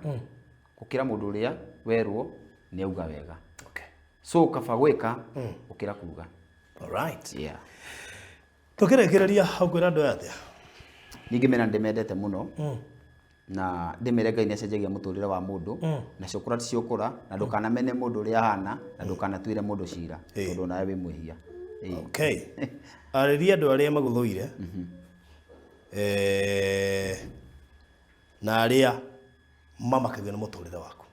gũkĩra mũndũ ũrĩa werwo nĩ auga wega. So kaba gwĩka gũkĩra kuga. All right. Tũkĩrĩkĩrĩria ũkwĩra andũ aya atĩa? Ningĩ mena ndĩmendete mũno. Na ndĩmere Ngai nĩacenjagia mũtũrĩre wa mũndũ. Na ciũkũra ti ciũkũra, na ndũkanamene mũndũ ũrĩa ahana, na ndũkanatuĩre mũndũ cira, tondũ nawe wĩ mwĩhia. Okay. Arĩria andũ arĩa magũthũire. Na arĩa mamakagio nĩ mũtũrĩre waku.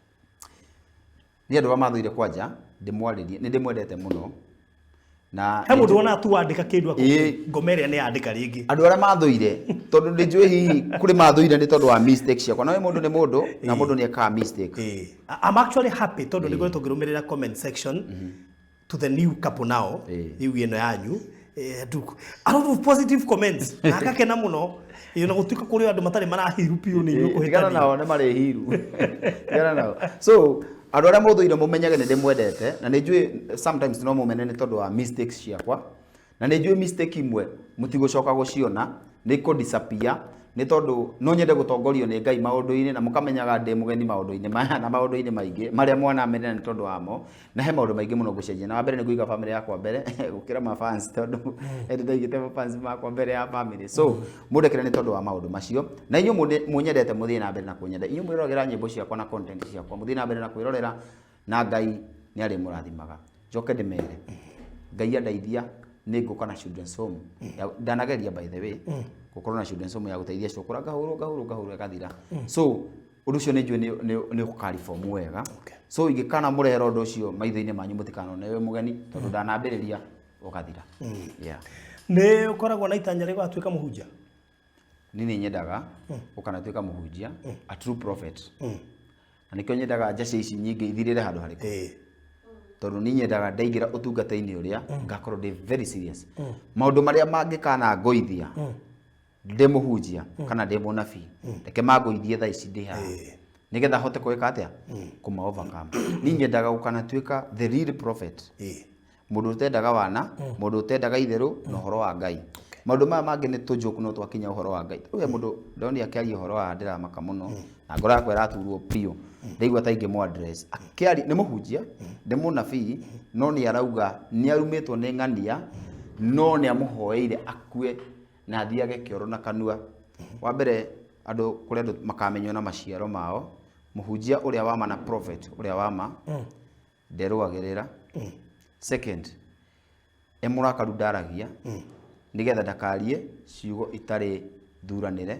Niĩ andũ arĩa mathũire kwanja, ndĩmwarĩrie, nĩ ndĩmwendete mũno. Na He mũndũ wona tu wandĩka kĩndũ akauga, ngoma ĩrĩa nĩ yandĩka rĩngĩ. Andũ arĩa mathũire, tondũ nĩ njũĩ hihi kũrĩ mathũire nĩ tondũ wa mistake ciakwa. Na we mũndũ nĩ mũndũ, na mũndũ nĩ ekaga mistake. I'm actually happy tondũ nĩ ngoretwo ngĩrũmĩrĩra comment section to the new couple now, rĩu ĩno yanyu. A lot of positive comments. Na ngakena mũno. Na gũtuĩka kũrĩ andũ matarĩ marahiru biũ nĩ inyuĩ Tigana kũhĩtania. nao nĩ marĩ hiru. Tigana nao. So, andũ arĩa mũthũire mũmenyage nĩ ndĩmwendete, na nĩ njũĩ sometimes no mũmene nĩ tondũ wa mistakes ciakwa. Na nĩ njũĩ mistake imwe mũtigũcoka gũciona, nĩ ikũ disappear, nĩ tondũ no nyende gũtongorio nĩ Ngai maũndũ-inĩ, na mũkamenyaga ndĩ mũgeni maũndũ-inĩ maya na maũndũ-inĩ maingĩ marĩa mwanamenera nĩ tondũ wamo. Na he maũndũ maingĩ mũno ngũcenjia. Na wa mbere nĩ ngũiga family yakwa mbere gũkĩra ma fans, tondũ hĩndĩ ndaigĩte ma fans makwa mbere ya family. So, mũndekere nĩ tondũ wa maũndũ macio. Na inyuĩ mũnyendete mũthiĩ na mbere na kũnyenda. Inyuĩ mwĩroragĩra nyĩmbo ciakwa na content ciakwa, mũthiĩ na mbere na kwĩrorera, na Ngai nĩ arĩmũrathimaga. Njoke ndĩmere, Ngai andeithia, Nĩ ngũka na children's home. Ndanageria, by the way, gũkorwo na children's home ya gũteithia cũkũra, ngahũrwo, ngahũrwo, ngahũrwo, ĩgathira. So ũndũ ũcio nĩ njũĩ nĩ ũkaribomu wega. So ingĩkana mũrehera ũndũ ũcio maitho-inĩ manyu, mũtikanone wĩ mũgeni, tondũ ndanambĩrĩria ũgathira, yeah. Nĩ ũkoragwo na itanya rĩa gũgatuĩka mũhunjia? Niĩ nĩ nyendaga ũkanatuĩka mũhunjia, a true prophet, na nĩkĩo nyendaga njaci ici nyingĩ ithirĩre handũ harĩkũ, tondũ niĩ nyendaga ndaingĩra ũtungata-inĩ ũrĩa ngakorwo ndĩ very serious. Maũndũ marĩa mangĩkana ngoithia ndĩ mũhunjia kana ndĩ mũnabii, reke mangũithie thaa ici ndĩ haha, nĩgetha hote gwĩka atĩa? Kũma overcome. Niĩ nyendaga gũkanatuĩka the real prophet, mũndũ ũtendaga wana, mũndũ ũtendaga itherũ na ũhoro wa Ngai. Maũndũ maya mangĩ nĩ tũjoke, no twakinya ũhoro wa Ngai. Rĩu he mũndũ ndonire akĩaria ũhoro wa ndĩramaka mũno na ngoro yakwa ĩraturwo biũ, ndaigua ta ingĩmũ address akĩaria. Nĩ mũhunjia, nĩ mũnabii, no nĩ arauga nĩ arumĩtwo nĩ ng'ania, no nĩ amũhoeire akue na athiage kĩoro na kanua. Wa mbere, andũ, kũrĩ andũ makamenywo na maciaro mao. Mũhunjia ũrĩa wa ma na prophet ũrĩa wa ma nderũagĩrĩra. Second, e mũrakaru ndaragia, nĩgetha ndakarie ciugo itarĩ thuranĩre.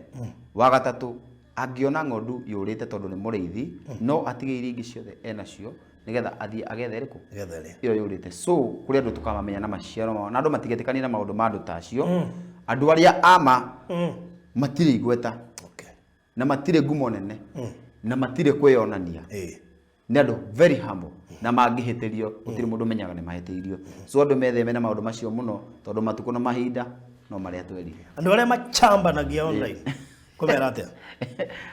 Wa gatatũ, angĩona ng'ondu yũrĩte, tondũ nĩ mũrĩithi, no atige iria ingĩ ciothe enacio nĩgetha athiĩ agethe ĩrĩkũ? Nĩgetha ĩrĩa ĩyo yũrĩte. So kũrĩ andũ tũkamamenya na maciaro mao, na andũ matigetĩkanie na maũndũ ma andũ ta acio. Andũ arĩa ama matirĩ igweta na matirĩ ngumo nene na matirĩ kwĩyonania. Nĩ andũ very humble, na mangĩhĩtĩrio gũtirĩ mũndũ ũmenyaga nĩ mahĩtĩirio. So andũ metheme na maũndũ macio mũno, tondũ matukũ na mahinda no marĩa twerire. Andũ arĩa macambanagia online, kũmera atĩa?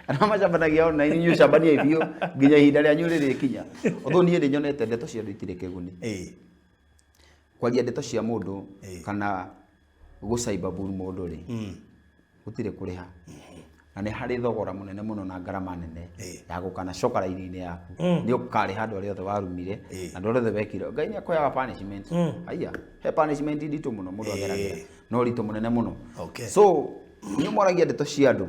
Arĩa macambanagia online, inyuĩ cambaniai biũ nginya ihinda rĩanyu rĩrĩkinya. Although niĩ nĩ nyonete ndeto cia andũ itirĩ kĩguni. Kwaria ndeto cia mũndũ kana gũ cyberbully mũndũ rĩ, gũtirĩ kũrĩha, na nĩ harĩ thogora mũnene mũno na ngarama nene ya gũkana coka raini-inĩ yaku. Nĩ ũkarĩha andũ arĩa othe warumire na andũ arĩa othe wekire. Ngai nĩ akũheaga punishment. Haiya, he punishment nditũ mũno mũndũ ageragĩra, no ũritũ mũnene mũno. So nĩ mwaragia ndeto cia andũ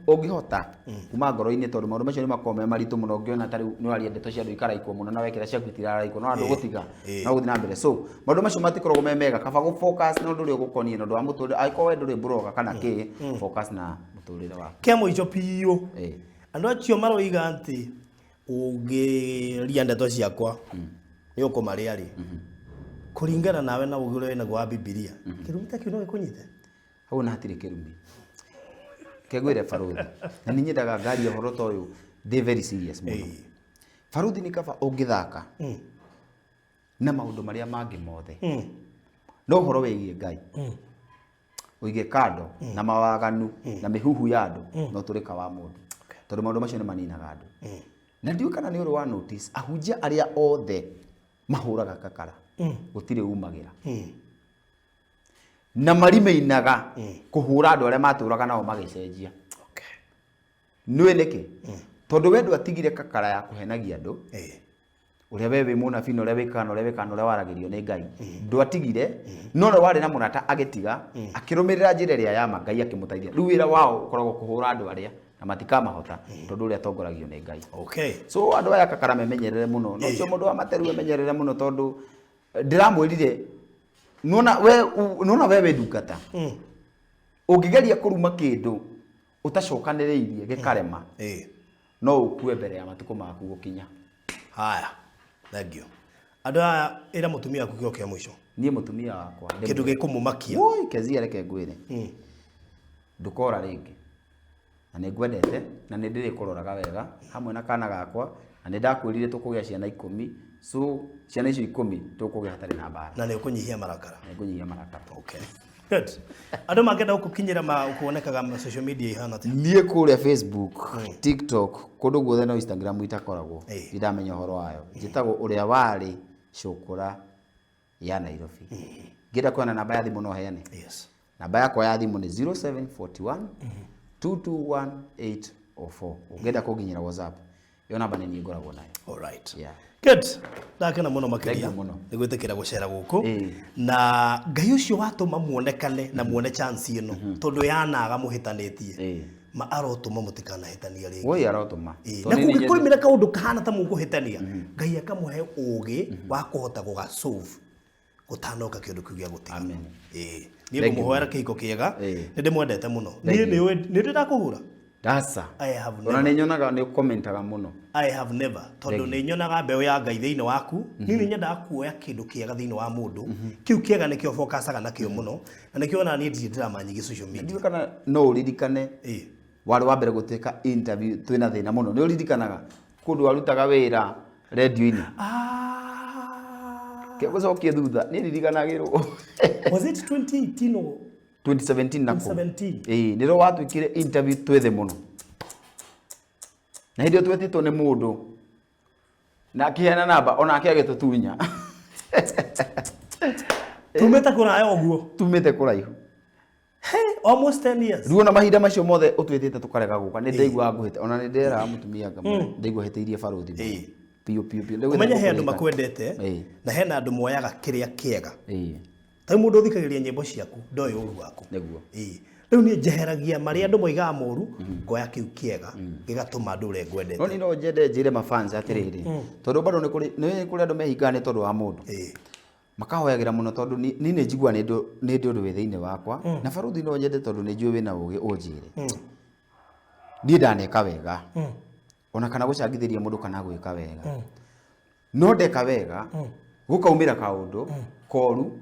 ũngĩhota kuma ngoro-inĩ, tondũ maũndũ macio nĩ makoragwo me maritũ mũno. Ũngĩona ta rĩu nĩ waria ndeto cia andũ ikaraikwo mũno na wekĩra ciaku itiraraikwo, no andũ gũtiga no gũthiĩ na mbere. So maũndũ macio matikoragwo me mega. Kaba gũ focus na ũndũ ũrĩa ũgũkoniĩ na ũndũ wa mũtũrĩre. Angĩkorwo we ndũrĩ blogger kana kĩ, focus na mũtũrĩre waku. Kĩa mũico biũ, andũ acio maroiga atĩ ũngĩria ndeto ciakwa nĩ ũkũmarĩa rĩ, kũringana nawe na ũgĩ ũrĩa wĩnaguo wa Bibilia, kĩrumi ta kĩu no gĩkũnyite? Hau na hatirĩ kĩrumi. Kengwĩre baruthi, na nĩ nyendaga ngaria ũhoro ta ũyũ ndĩ very serious mũno. Baruthi, nĩ kaba ũngĩthaka na maũndũ marĩa mangĩ mothe, no ũhoro wĩgiĩ Ngai ũige kando na mawaganu na mĩhuhu ya andũ na ũtũrĩka wa mũndũ, tondũ maũndũ macio nĩ maninaga andũ. Na ndiũĩ kana nĩ ũrĩ wa notice, ahunjia arĩa othe mahũraga kakara gũtirĩ umagĩra na marimeinaga kũhũra andũ arĩa matũraga nao magĩcenjia. Nĩũĩ nĩkĩ? Tondũ we ndwatigire kakara ya kũhenagia andũ ũrĩa we wĩ mũnabii na ũrĩa wĩkaga na ũrĩa wĩkaga na ũrĩa waragĩrio nĩ Ngai ndwatigire, no ũrĩa warĩ na mũrata agĩtiga akĩrũmĩrĩra njĩra ĩrĩa ya ma, Ngai akĩmũteithia. Rĩu wĩra wao ũkoragwo kũhũra andũ arĩa na matikamahota, tondũ ũrĩa atongoragio nĩ Ngai. So andũ aya kakara memenyerere mũno, no ũcio mũndũ wa materu emenyerere mũno, tondũ ndĩramwĩrire nona we nona we wĩ ndungata, ũngĩgeria kũruma kĩndũ ũtacokanĩrĩirie gĩkarema, no ũkue mbere ya matukũ maku gũkinya. Haya, thank you. Andũ aya, ĩra mũtumia waku kĩo kĩa mũico. Niĩ mũtumia wakwa kĩndũ gĩkũmũmakia. Woi, Kezia, reke ngwĩre, ndũkora rĩngĩ, na nĩ ngwendete na nĩ ndĩrĩkũroraga wega hamwe na kana gakwa, na nĩ ndakwĩrire tũkũgĩa ciana 10. So ciana icio 10 tũkũgĩa hatarĩ na mbara. Na nĩ ũkũnyihia marakara. Nĩ ngũnyihia marakara. Okay. Good. Andũ mangĩenda gũkũkinyĩra ma kuonekaga ma social media ihana atĩa? Niĩ kũrĩa Facebook, TikTok, kũndũ guothe, no Instagram itakoragwo. Ndamenya ũhoro wayo. Njĩtagwo ũrĩa warĩ cũkũra ya Nairobi. Ngĩenda kuona namba ya thimũ no heane? Yes. Namba yakwa ya thimũ nĩ 0741 221 804. Ũngĩenda kũnginyĩra WhatsApp, ĩyo namba nĩ niĩ ngoragwo nayo. All right. Yeah. Good. Ndakena mũno makĩria Thank you mũno. nĩ gwĩtĩkĩra gũcera gũkũ, na Ngai ũcio watũma muonekane na muone chance ĩno, tondũ yanaga mũhĩtanĩtie, ma arotũma mũtikanahĩtania rĩngĩ. Woi, arotũma. Tondũ Na niĩ nĩ kũngĩkoimĩra kaũndũ kahana ta mũkũhĩtania, Ngai akamũhe ũgĩ wa kũhota gũgasolve. Gũtanoka kĩũndũ kĩu gĩa gũtiga. Amen. Ĩĩ, niĩ Thank you. ngũmũhoera kĩhiko kĩega. Ĩĩ. Nĩ ndĩmwendete mũno. Thank Niĩ you. nĩ ũĩ nĩ ndĩ ndakũhũra. Ndaca. I have Ona never. nĩ nyonaga nĩ ũkomentaga mũno. I have never, tondũ Thank nĩ nyonaga mbeũ ya Ngai thĩinĩ waku. Niĩ nĩ nyendaga kuoya kĩndũ kĩega thĩinĩ wa mũndũ. Kĩu kĩega nĩkĩo focusaga nakĩo mũno, na nĩkĩo ona niĩ ndirĩ drama nyingĩ social media. Ndiũĩ kana no ũririkane Ĩĩ. Warĩ wa mbere gũtuĩka interview twĩna thĩna mũno. Nĩ ũririkanaga kũndũ warutaga wĩra rendio-inĩ? Ah. Kĩgũcokie thutha, niĩ ririkanagĩrwo. Was it 2018 or 2017 na kũu. 2017? Ĩĩ, nĩrĩo watuĩkire interview twĩ thĩ mũno. Na hĩndĩ ĩyo twetĩtwo nĩ mũndũ na akĩheana namba onake agĩtũtunya. Tumĩte kũraya ũguo. Tumĩte kũraihu. Hey, almost 10 years. Rĩu ona mahinda macio mothe ũtwĩtĩte tũkarega gũka, nĩ ndaiguaga ngũhĩte, ona nĩ nderaga mũtumia ngamwĩra ndaigua hĩtĩirie barũthi mũno. Biũ biũ biũ. Ndaigua Ũmenye he andũ ngũkũrĩka. makwendete na hena andũ moyaga kĩrĩa kĩega. Ta rĩu mũndũ ũthikagĩrĩria nyĩmbo ciaku ndoĩ ũru waku. Nĩguo. Ĩĩ. Rĩu niĩ njeheragia marĩa andũ moigaga moru, ngoya kĩu kĩega gĩgatũma ndũre ngwendete. No niĩ no nyende njĩre mafans atĩrĩrĩ, tondũ bado nĩ kũrĩ nĩ kũrĩ andũ mehingaga nĩ tondũ wa mũndũ. Makahoyagĩra mũno tondũ niĩ nĩ njiguaga nĩ ndĩ ũndũ wĩ thĩinĩ wakwa, na barũthi no nyende tondũ nĩ njũĩ wĩna ũgĩ ũnjĩre. Niĩ ndaneka wega, ona kana gũcangithĩria mũndũ kana gwĩka wega. No ndeka wega, gũkaumĩra kaũndũ koru,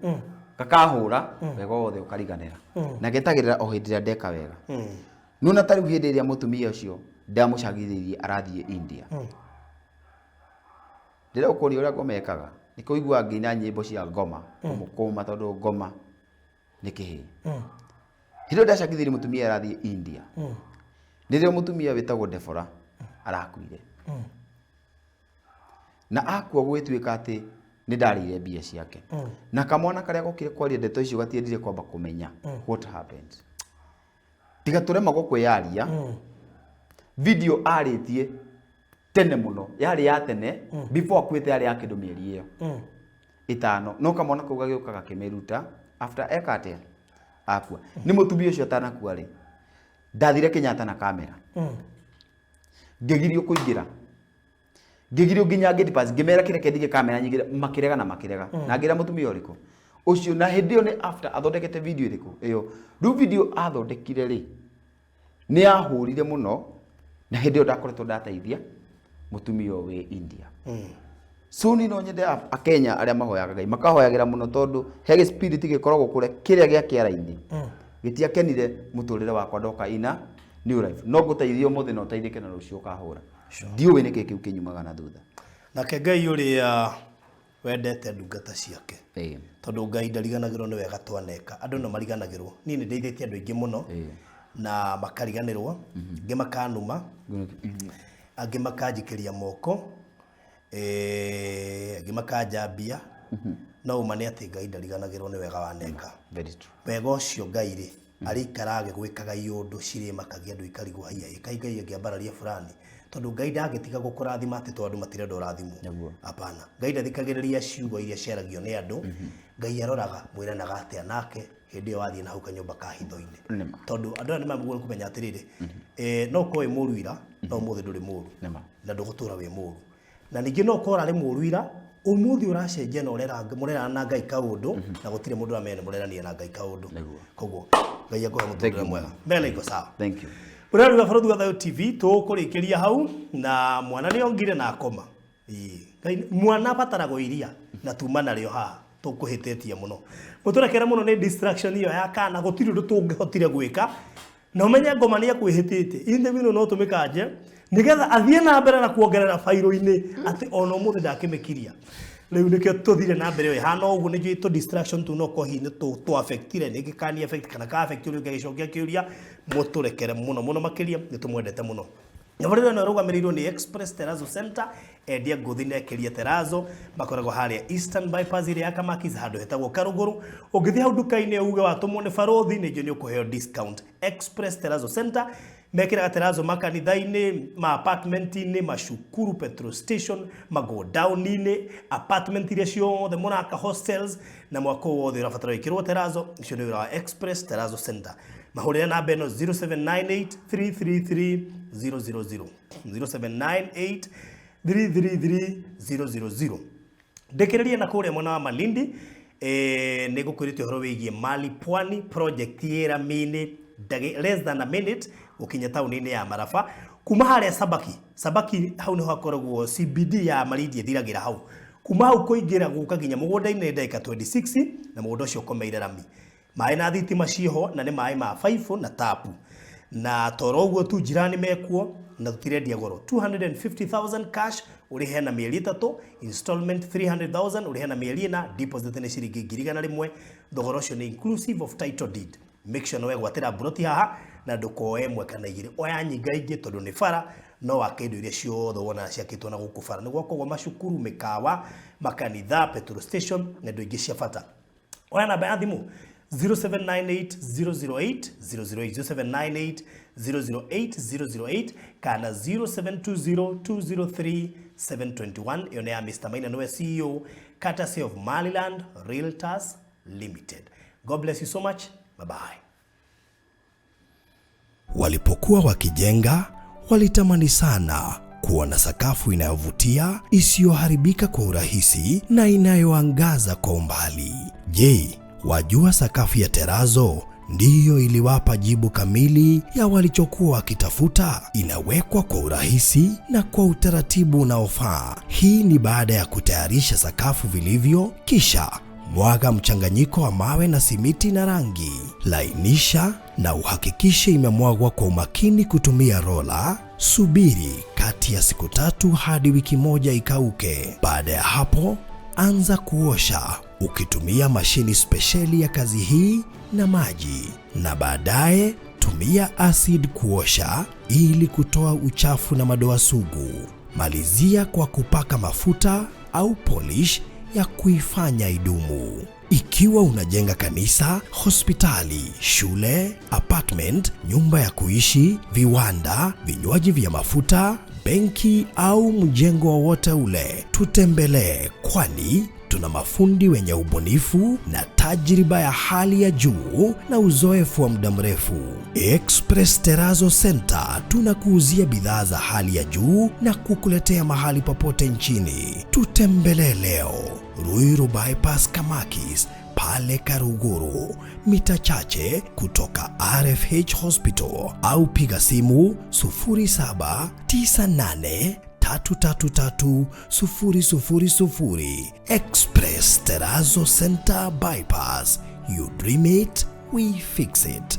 gakahũra, wega wothe ũkariganĩra. Na getagĩrĩra o hĩndĩ ĩrĩa ndeka wega. Nĩwona ta rĩu hĩndĩ ĩrĩa mũtumia ũcio ndamũcangithĩirie arathiĩ India. Ndĩrenda gũkũria ũrĩa ngoma ĩkaga. Nĩkĩo ũiguaga ngĩina nyĩmbo cia ngoma, kũmũkũma tondũ ngoma nĩ kĩhĩĩ. Hĩndĩ ĩyo ndacangithĩirie mũtumia arathiĩ India. Nĩrĩo mũtumia wĩtagwo Deborah arakuire. Na akua gũgĩtuĩka atĩ nĩ ndarĩire mbia ciake. Na kamwana karĩa gokire kwaria ndeto icio gatiendire kwamba kũmenya what happened. Tiga tũremagwo kwĩyaria, video arĩtie tene mũno, yarĩ ya tene, before akuĩte yarĩ ya kĩndũ mĩeri ĩyo 5, no kamwana kau gagĩũka gakĩmĩruta after eka atĩa akua. Nĩ mũtumia ũcio atanakua rĩ, ndathire Kenyatta na kamera, ngĩgirio kũingĩra, ngĩgirio nginya gate pass, ngĩmera kĩreke ndige kamera nyingĩre, makĩrega na makĩrega, na ngĩra mũtumia ũrĩkũ ũcio. Na hĩndĩ ĩyo nĩ after athondekete video ĩrĩkũ ĩyo. Rĩu video athondekire rĩ, nĩ yahũrire mũno, na hĩndĩ ĩyo ndakoretwo ndateithia mũtumia ũyũ wĩ India. So niĩ no nyende akenya arĩa mahoyaga Ngai makahoyagĩra mũno, tondũ he gĩ spirit gĩkoragwo kũrĩa kĩrĩa gĩa kĩara-inĩ gĩtiakenire mũtũrĩre wakwa ndoka ina new life. No ngũteithia ũmũthĩ na ũteithĩke, na rũciũ ũkahũra. Ndiũĩ nĩkĩ kĩu kĩnyumaga na thutha. Nake Ngai ũrĩa wendete ndungata ciake, tondũ Ngai ndariganagĩrwo nĩ wega twaneka, andũ no mariganagĩrwo. Niĩ nĩ ndeithĩtie andũ aingĩ mũno na makariganĩrwo, angĩ makanuma, angĩ makanjikĩria moko, angĩ makanjambia, no ũma nĩ atĩ Ngai ndariganagĩrwo nĩ wega waneka. Very true. Wega ũcio Ngai rĩ arĩikara agĩgwĩkaga iũndũ cirĩmakagia andũ ikarigwo haiya ĩkai Ngai angĩambararia fulani, tondũ Ngai ndangĩtiga gũkũrathima atĩ tondũ andũ matirenda ũrathimwo. Nĩguo. Hapana, Ngai ndathikagĩrĩria ciugo iria ciaragio nĩ andũ. Ngai aroraga mwĩranaga atĩa nake hĩndĩ ĩyo wathiĩ na hau kanyũmba ka hitho-inĩ. Nĩma. Tondũ andũ aya nĩmagĩrĩirwo kũmenya atĩrĩrĩ, no ũkorwo wĩ mũru ira, no ũmũthĩ ndũrĩ mũru. Nĩma. Na ndũgũtũra wĩ mũru. Na ningĩ no ũkorwo ũrarĩ mũru ira, ũmũthĩ ũracenjia na mũrerana na Ngai kaũndũ, na gũtirĩ mũndũ ũramenya nĩ mũrerania na Ngai kaũndũ. Nĩguo. Koguo Ngai akũhe mũtũrĩre mwega. Mbele iko sawa. Thank you. Ũrĩa rĩu Barũthi wa Thayũ TV tũkũrĩkĩria hau, na mwana nĩ ongire na akoma. Ĩĩ. Ngai mwana abataragwo iria na tuma narĩo haha tũkũhĩtĩtie mũno. Mũtũrekere mũno nĩ distraction ĩyo ya kana, gũtirĩ ũndũ tũngĩhotire gwĩka. Na ũmenye ngoma nĩ ekwĩhĩtĩte. Interview ĩno no tũmĩkanje nĩgetha athiĩ na mbere na kuongerera bairũ-inĩ atĩ ona ũmũthĩ ndakĩmĩkiria. Rĩu nĩkĩo tũthire na mbere ĩhana ũguo, nĩnjũĩ tũ distraction tũu no korwo hihi nĩ tũ affectire, nĩngĩ kani affect kana ka affect ũrĩa ũngĩ agĩcokia kĩũria, mũtũrekere mũno mũno makĩria, nĩ tũmwendete mũno. Thabarĩra ĩno ĩrũgamĩrĩirwo nĩ Express Terrazzo Center, endia ngũthi na ekĩria terrazzo, makoragwo harĩa Eastern Bypass ĩrĩa ya Kamakis, handũ hetagwo Karũgũrũ. Ũngĩthiĩ hau nduka-inĩ uge watũmwo nĩ barũthi, nĩ njũĩ nĩ ũkũheo discount. Express Terrazzo Center mekĩraga terrazzo makanitha-inĩ, ma apartment-inĩ, macukuru, petrol station, magodown-inĩ, apartment iria ciothe mũraka, hostels, na mwako wothe ũrabatara wĩkĩrwo terrazzo, ũcio nĩ wĩra wa Express Terrazzo Center. Mahũrĩre namba ĩno 0798 333 000, 0798 333 000. Ndĩkĩrĩrie na kũrĩa mwena wa Malindi, Nĩ ngũkwĩrĩte ũhoro wĩgiĩ Mali Pwani project ĩ rami-inĩ less than a minute gũkinya taũni-inĩ ya Maraba kuma harĩa Sabaki. Sabaki hau nĩho hakoragwo CBD ya Malindi ĩthiragĩra hau. Kuma hau kũingĩra gũka nginya mũgũnda-inĩ nĩ ndagĩka 26 na mũgũnda ũcio ũkomeire rami. Maĩ na thitima ciĩho na nĩ maĩ ma baibũ na tapu. Na toro ũguo tu jirani mekuo na tũtirendia goro. 250,000 cash ũrĩhe na mĩeri 3, installment 300,000 ũrĩhe na mĩeri 4, deposit nĩ ciringi 100,000. Thogora ũcio nĩ inclusive of title deed. Make sure nĩ wegwatĩra mburoti haha na ndũkoe ĩmwe kana igĩrĩ, oya nyingaingĩ tondũ nĩ bara no wake indo iria ciothe wonaga ciakĩtwo na gũkũ bara. Nĩ gwakagwo macukuru, mĩkawa, makanitha, petrol station na indo ingĩ cia bata. Oya namba ya thimũ 0798 008 008, 0798 008 008 kana 0720 203 721. Ĩyo nĩ ya Mr. Maina, nĩwe CEO, courtesy of Maliland Realtors Limited. God bless you so much. Bye bye. Walipokuwa wakijenga, walitamani sana kuwa na sakafu inayovutia, isiyoharibika kwa urahisi na inayoangaza kwa umbali. Je, wajua sakafu ya terazo ndiyo iliwapa jibu kamili ya walichokuwa wakitafuta? Inawekwa kwa urahisi na kwa utaratibu unaofaa. Hii ni baada ya kutayarisha sakafu vilivyo, kisha mwaga mchanganyiko wa mawe na simiti na rangi. Lainisha na uhakikishe imemwagwa kwa umakini kutumia rola. Subiri kati ya siku 3 hadi wiki 1 ikauke. Baada ya hapo, anza kuosha ukitumia mashini spesheli ya kazi hii na maji, na baadaye tumia acid kuosha ili kutoa uchafu na madoa sugu. Malizia kwa kupaka mafuta au polish ya kuifanya idumu. Ikiwa unajenga kanisa, hospitali, shule, apartment, nyumba ya kuishi, viwanda, vinywaji vya mafuta, benki au mjengo wowote ule, tutembelee, kwani tuna mafundi wenye ubunifu na tajriba ya hali ya juu na uzoefu wa muda mrefu. Express Terrazzo Center tunakuuzia bidhaa za hali ya juu na kukuletea mahali popote nchini. Tutembelee leo Ruiru Bypass Kamakis pale Karuguru, mita chache kutoka RFH Hospital, au piga simu 0798 333 000. Express Terrazzo Center Bypass. You dream it, we fix it.